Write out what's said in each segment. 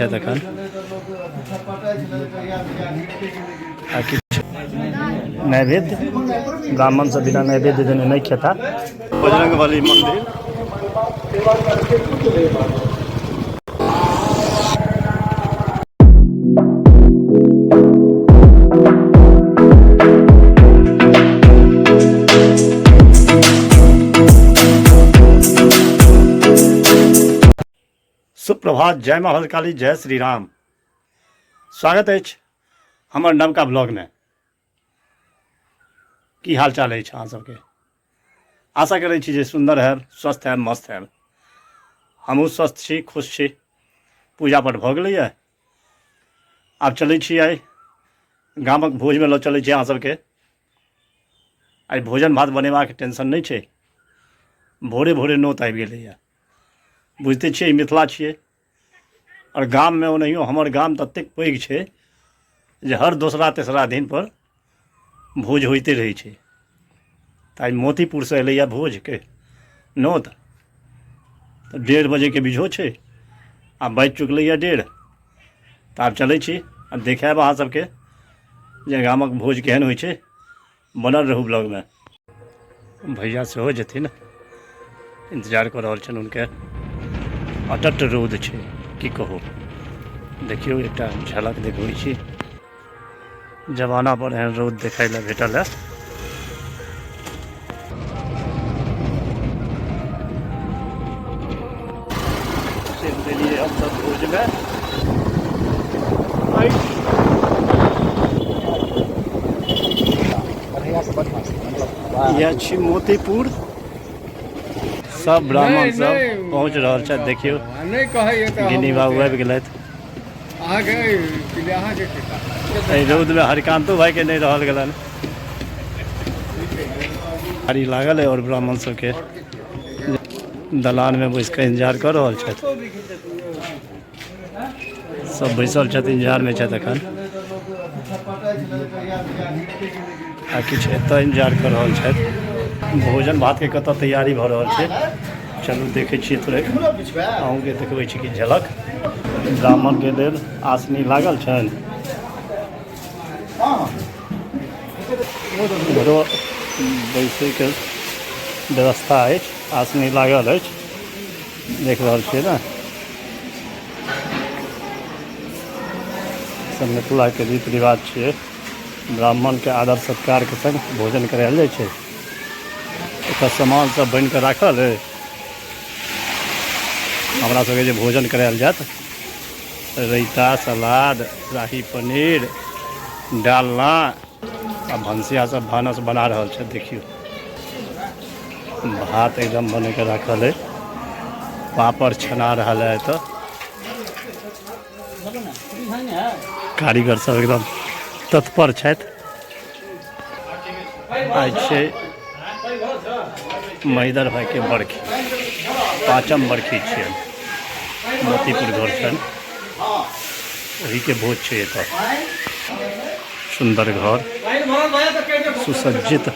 छथि एखन आ किछु नैवेद्य ब्राह्मण सब बिना नैवेद्य देने नहि खेता। बजरंग बली मंदिर। सुप्रभात, जय माँ भद्रकाली, जय श्री राम। स्वागत अछि हमर नवका ब्लॉगमे। की हाल चाल अछि अहाँ सबके? आशा करै छी जे सुन्दर हैब, स्वस्थ हैब, मस्त हैब। हमहूँ स्वस्थ छी, खुश छी। पूजा पाठ भऽ गेलैए, आब चलै छी आइ गामक भोजमे लऽ चलै छी अहाँ सबके। आइ भोजन भात बनेबाक टेंशन नहि छै, भोरे भोरे नोत आबि गेलैए। बुझिते छियै मिथिला छियै आओर गाममे ओनाहियो हमर गाम ततेक पैघ छै जे हर दोसरा तेसरा दिनपर भोज होइते रहै छै। तऽ आइ मोतीपुरसँ एलैए भोजके नोत, तऽ 1:30 बजेके बिझो छै, आ बाजि चुकलैए 1:30। तऽ आब चलै छी आ देखायब अहाँ सबके जे गामक भोज केहन होइ छै। बनल रहू ब्लॉगमे। भैया सेहो जेथिन, इंतजार कऽ रहल छनि हुनके। अटट रौद छै, की कहू। देखियौ एकटा झलक देखबै छी। जमाना पर एहन रौद देखै लए भेटल है। चलि देलियै हमसब भोजमे। यह छी मोतीपुर। सब ब्राह्मण सब पहुँच रहल छथि। देखियौ गिनी बाबू आबि गेलथि। एहि रौदमे हरिकांतो भाईके नहि रहल गेलनि। गाड़ी लागल है और ब्राह्मण सबके दलानमे बैस कऽ इंतजार कऽ रहल छथि। सब बैसल छथि, इंतजारमे छथि एखन। आ किछु एतऽ इंतजार कऽ रहल छथि। भोजन भातके कतऽ तैयारी भऽ रहल छै, चलू देखै छियै थोड़े, अहूँके देखबै छी कि झलक। ब्राह्मणके लेल आसनी लागल छनि। इधरो बैसैके व्यवस्था अछि, आसनी लागल अछि, देख रहल छियै ने। सब मिथिलाके रीति रिवाज छियै, ब्राह्मणके आदर सत्कारके संग भोजन करायल जाइ छै। एतऽ सामान सब बनि कऽ राखल अइ, हमरा सबके जे भोजन करायल जायत, रायता, सलाद, शाही पनीर, डालना। आ भनसिया सब भानस बना रहल छै। देखियौ भात एकदम बने के राखल है, पापड़ छना रहल है। एतऽ कारीगर सब एकदम तत्पर छथि। आइ छै महिदर भाईके बरखी, पाँचम बरखी छियनि, मोतीपुर घर छनि, ओहीके भोज छै एतऽ। सुन्दर घर सुसज्जित,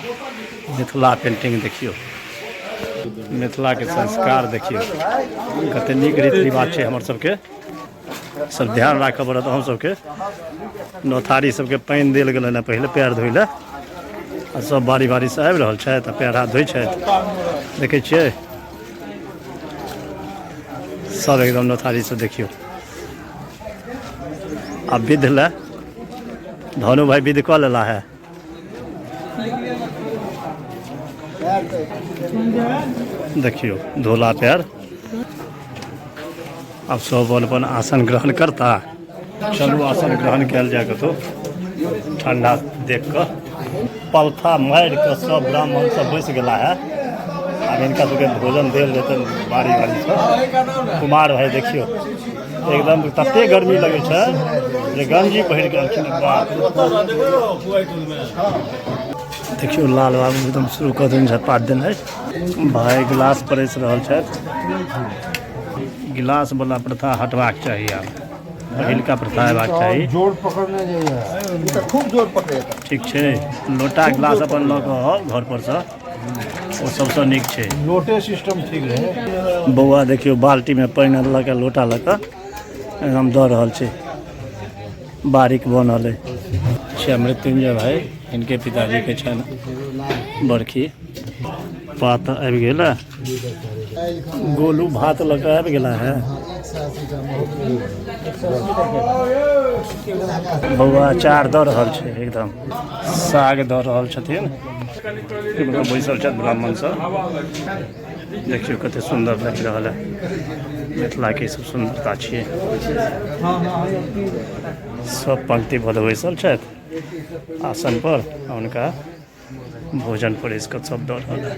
मिथिला पेंटिंग देखियौ, मिथिलाके संस्कार देखियौ, कते नीक रीति रिवाज छै हमर सबके। सब ध्यान राखऽ पड़त अहूँ सबके। नोथारी सबके पानि देल गेलनि हँ पहिले पैर धोइ लए, आ सब बारी बारी से आबि रहल छथि आ पैर हाथ धोइ छथि। देखै छियै सब एकदम नोथारी से। देखियौ आ विध लए धनु भाई विध कऽ लेला है। देखियौ धोला पैर, आब सब अपन अपन आसन ग्रहण करता। चलू आसन ग्रहण कयल जाय कतौ ठंडा देख कऽ। पलथा मारि कऽ सब ब्राह्मण सब बैस गेला है। आब हिनका सबके भोजन देल जेतनि बारी बारीसँ। कुमार भाई देखियौ एकदम तते गर्मी लगै छै जे गंजी पहिर कऽ एलखिन। बाप देखियौ लाल बाबू एकदम शुरू कऽ देने छथि पात देनाइ। भाई गिलास परसि रहल छथि। गिलास वाला प्रथा हटबाक चाही, आब पहिलका प्रथा हेबाक चाही। जोर पकड़ने जाइए, खूब जोर पकड़े। ठीक छै, लोटा गिलास अपन लऽ कऽ आउ घर पर सँ, ओ सबसँ नीक छै। लोटे सिस्टम ठीक रहै। बौआ देखियौ बाल्टीमे पानि अनलक, लोटा लऽ कऽ एकदम दऽ रहल छै बारीक बनल अइ छै। मृत्युंजय भाई, हिनके पिताजीके छनि बरखी। पात आबि गेल है, गोलू भात लऽ कऽ आबि गेला है। बौआ अचार दऽ रहल छै, एकदम साग दऽ रहल छथिन। बैसल छथि ब्राह्मण सब। देखियौ कते सुन्दर लागि रहल है। मिथिलाके ई सब सुन्दरता छियै। सब पंक्तिबद्ध बैसल छथि आसन पर, हुनका भोजन परसि कऽ सब दऽ रहल है।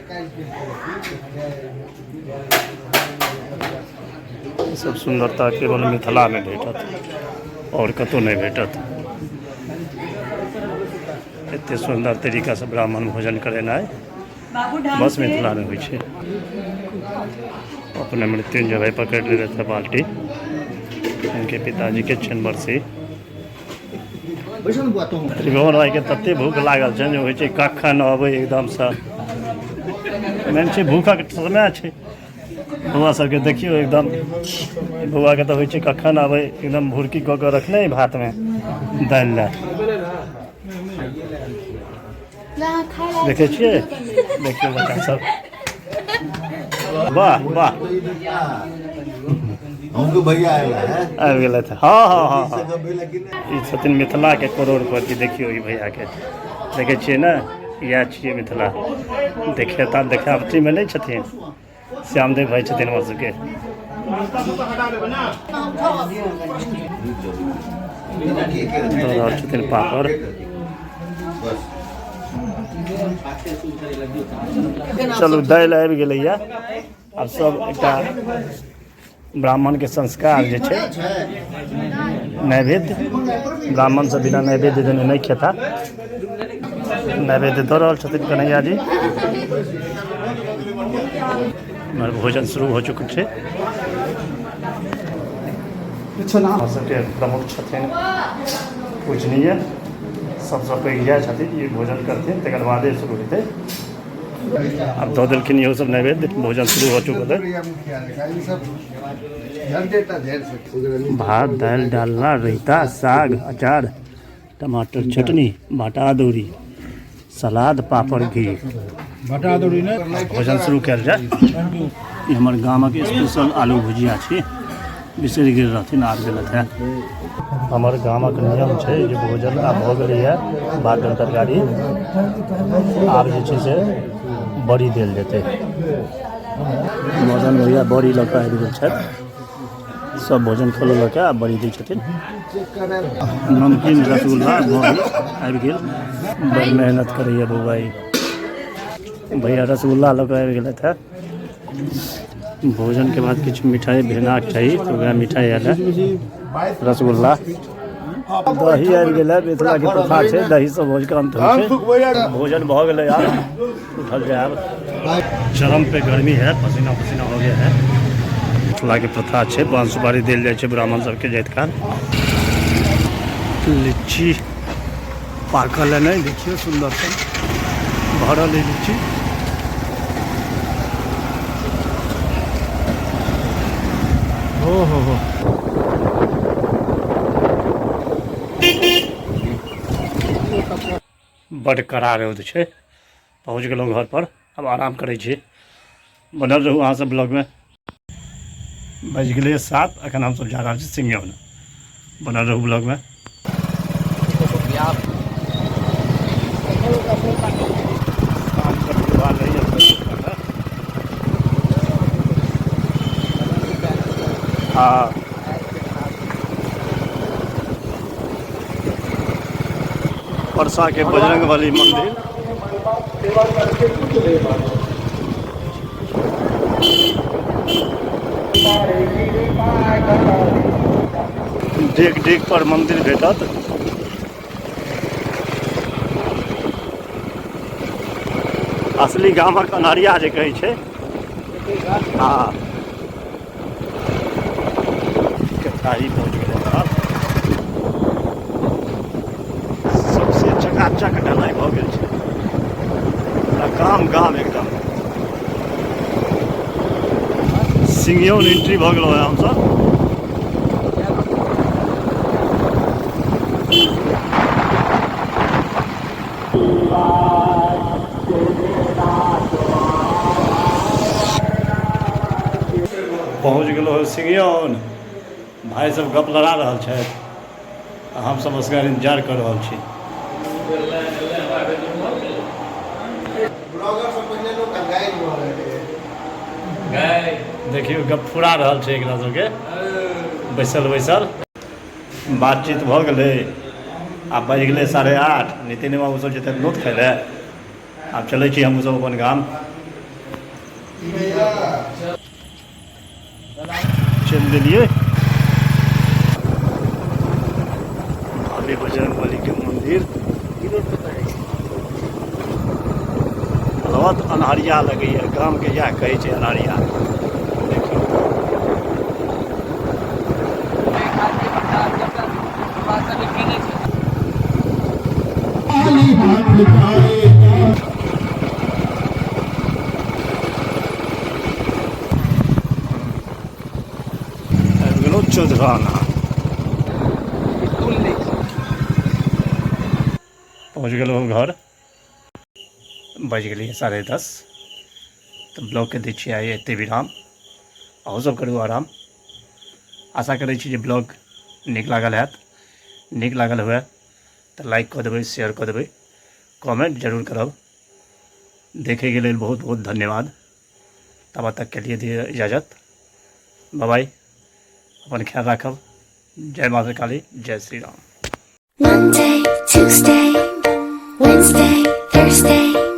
सब सुन्दरता केवल मिथिलामे भेटत, आओर कतहु नहि भेटत। एते सुन्दर तरीकासँ ब्राह्मण भोजन करेनाइ बस मिथिलामे होइ छै। अपने मृत्युंजय भाई पकड़ि लेने थे बाल्टी, उनके पिताजी के छनि बरसी। त्रिभुवन भाईके तते भूख लागल छनि जे होइ छै कखन अबै एकदमसँ। मेन छै भूखक समय छै। बौआ सबके देखियौ एकदम, बौआके तऽ होइ छै कखन अबै एकदम। भुरकी कऽ कऽ रखने भातमे दालि लए। देखै छियै, देखियौ बच्चा सब, वाह वाह। हमको भैया आयल है। आबि गेलथि। हँ हँ हँ हँ। ई छथिन मिथिलाके करोड़पति। देखियौ ई भैयाके देखै छियै ने, इएह छियै मिथिला। देखेता देखावटीमे नहि छथिन, श्यामदेव भाई छथिन हमर सबके। दऽ रहल छथिन पापड़। चलू, दालि आबि गेलैए। आब सब एकटा ब्राह्मणके संस्कार जे छै नैवेद्य, ब्राह्मण सब बिना नैवेद्य देने नहि खेता। नैवेद्य दऽ रहल छथिन कन्हैया जी। हमर भोजन शुरू हो चुकल छै। हमर सबके प्रमुख छथिन पूजनीय, सबसँ पैघ इएह छथिन। ई भोजन करथिन, तकर बादे शुरू हेतै। आब दऽ देलखिन इहो सब नैवेद्य, भोजन शुरू हो चुकल है। भात, दालि, डालना, रायता, साग, अचार, टमाटर चटनी, बाटा अदौरी, सलाद, पापड़, घी। भोजन शुरू कयल जाय। ई हमर गामक स्पेशल आलू भुजिया छी। बिसरि गेल रहथिन, आबि गेलथि है। हमर गामक नियम छै जे भोजन आब भऽ गेलैए, भात दालि तरकारी, आब जे छै से बड़ी देल जेतै। मदन भैया बड़ी लऽ कऽ आबि गेल छथि। सब भोजन खा लेलक, आब बड़ी दै छथिन। नमकीन, रसगुल्ला, बड़ी आबि गेल। बड़ मेहनत करैए बौआ ई। भैया रसगुल्ला लऽ कऽ आबि गेलथि है। भोजन के बाद किछु मिठाई भेनाक चाही, तऽ वएह मिठाई आयल है, रसगुल्ला। दही आबि गेल है। मिथिला के प्रथा छै, दही से भोज के अंत होइ छै। भोजन भऽ गेलै, आब उठल जाय। आब चरम पे गर्मी है, पसीना पसीना हो गया है। मिथिला के प्रथा छै, पान सुपारी देल जाइ छै ब्राह्मण सबके जाइत काल। लीची पाकल है नहि, देखियौ सुन्दर सन भरल है लीची। हो हो हो। बड कड़ा रौद छै। पहुँच गेलहुँ घर पर, आब आराम करै छी। बनल रहू अहाँ सब ब्लॉगमे। बजि गेलै 7, एखन हमसब जा रहल छी सिंघियौन। बनल रहू ब्लॉगमे। हाँ, परसा के बजरंग बली मंदिर। डेग डेग पर मंदिर भेटत। असली गामक अन्हरिया जे कहै छै। हँ, केताही पहुँच गेलहुँ। सबसे चकाचक ढलाई भऽ गेल छै पूरा गाम गाम एकदम। सिंघियौन एंट्री भऽ गेलहुँ हमसब। गेलहुँ सिंगियौन। भाइ सब गप लड़ा रहल छथि आ हमसब असगर इंतजार कऽ रहल छी। देखियौ गप फुरा रहल छै एकरा सबके बैसल बैसल। बातचीत भऽ गेलै। आब बाजि गेलै 8:30। नितिन बाबू सब जेतै नोत खाइ लए। आब चलै छी हमहूँ सब अपन गाम। चलि देलियै भाभी बजरंग बली के मंदिर। बहुत अन्हरिया लगैया गाम के, इएह कहै छै अन्हरिया। देखियौ आबि गेलहुँ चौधराना, पहुँच गेलहुँ घर। बाजि गेलियै 10:30। तऽ ब्लॉगके दै छियै आइ एते विराम। अहूँ सब करू आराम। आशा करै छी जे ब्लॉग नीक लागल हैत। नीक लागल हुए तऽ लाइक कऽ देबै, शेयर कऽ देबै, कमेंट जरूर करब। देखैके लेल बहुत बहुत धन्यवाद। तब तक के लिए दिअ इजाजत। बाय, अपन ख्याल राखब। जय माता काली, जय Shri Ram. Monday, Tuesday, Wednesday, Thursday.